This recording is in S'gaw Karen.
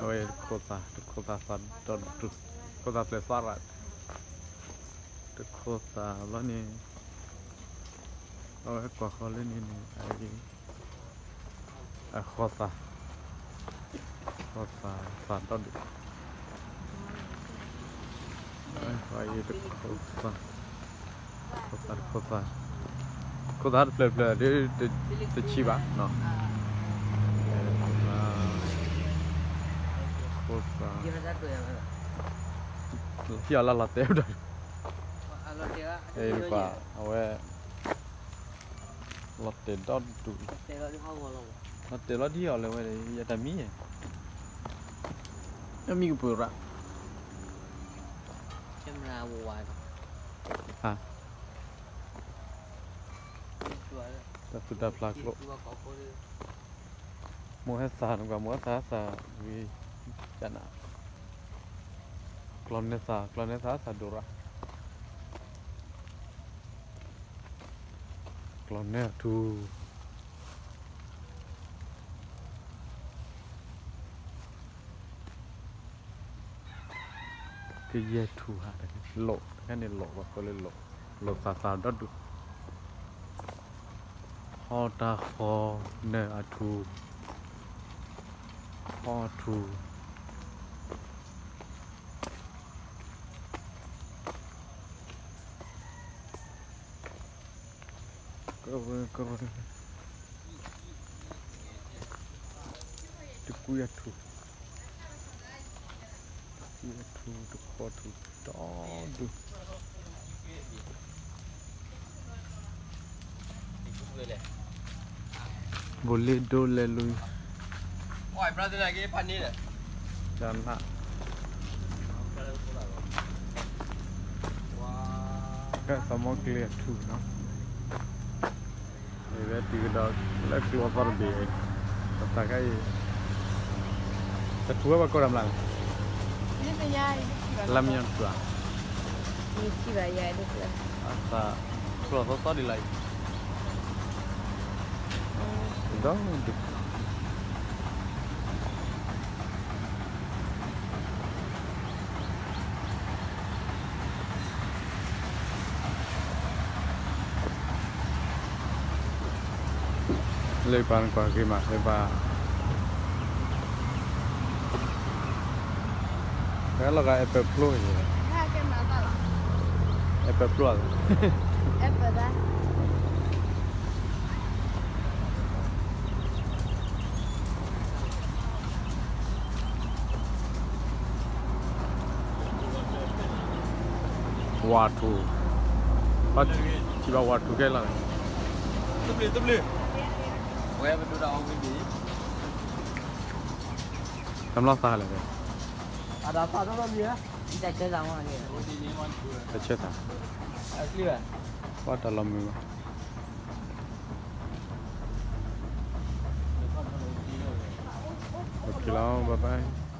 အဝဲတခိၣ်သၣ်, တခိၣ်သၣ်သးဒီဒူၣ်, တခိၣ်သၣ်ဖျဲးသးရၣ်, တခိၣ်သၣ်ဘျီန့ၣ်, အဝဲကွၢ်ဃီလၢန့ၣ်န့ၣ် အဂ့ၢ် အဃီသၣ်, ဃီသၣ်သးဒီဒူၣ်, တခိၣ်သၣ်, တခိၣ်သၣ်, တခိၣ်သၣ်တဖျၢၣ်ဖျၢၣ်ဒ် တဆံးဘၣ်နီၤ, တခိၣ်သၣ်, ဟံၣ်အီၤလၢလီၤတဲာ်ဒီး, ကွၢ်, အဝဲ လီၤတဲာ်ဒီဒူၣ်, လီၤတဲာ်လီၤဒ်အီၤလၢဝဲ ယတၢ်မံ, မံကပၢၤရၣ်, တၢ်သူၣ်တၢ်ဖျးကျိ, မိၢ်ဟဲသၣ်နကွၢ် မိၢ်ဟဲသၣ်ဟဲသၣ်ဂ့ၤ, ကနၣ်, ကျီၢ်နဲသၣ်, ကျီၢ်နဲသၣ်သၣ်ဒိၣ်ရၣ်, ကျီၢ်နဲအထူၣ် ကယဲၢ်ထူၣ်ဟးတဂ့ၤ, လိၣ်တခါန့ၣ် လိၣ်ဘၣ်ဃိလၢလိၣ်, လိၣ်သၣ်သၣ်ဒီဒူၣ်, ဟီၣ်တၢ်ဃီနဲအထူၣ်, ဟီၣ်ထူၣ် ကရၢကရိ, တကွံအထူၣ်, တကွံအထူၣ် တခီထူၣ်ဒီဒူၣ်, ဘိၣ်လ့ဒိလဲၤလူၤ, ကနၣ်, ကဲသးမီကျ့အထူၣ်နီၤ. အဝဲတုၤကဒီးလၢကျိအသီတဘ့ၣ်, ပသးခါအံၤ, တထူၣ်ဝဲဘၣ်ကိးတၢ်မျး, လါမ့ၢ်ညီတထူၣ်ဧါ, အသးထူၣ်လီၤသီသီဒ်လၢအံၤ, ဒီဒူၣ် လၢပှၤနကွၢ်ဂ့ၤမး လၢပှၤ, ဖဲလီၤဂာ်အဲပၢၣ်ဖျိအံၤ, အဲပၢၣ်ဖျိဧါ, အဲပၢၣ်, ဝါထူ, ဘၣ်ထံၣ်ဘၣ်ဝါထူခဲလၢာ်, တမျီသးလဲၣ်, တဆဲသး, ဘၣ်တၢ်လီၤမုာ်ဘၣ်, လီၤ, bye bye.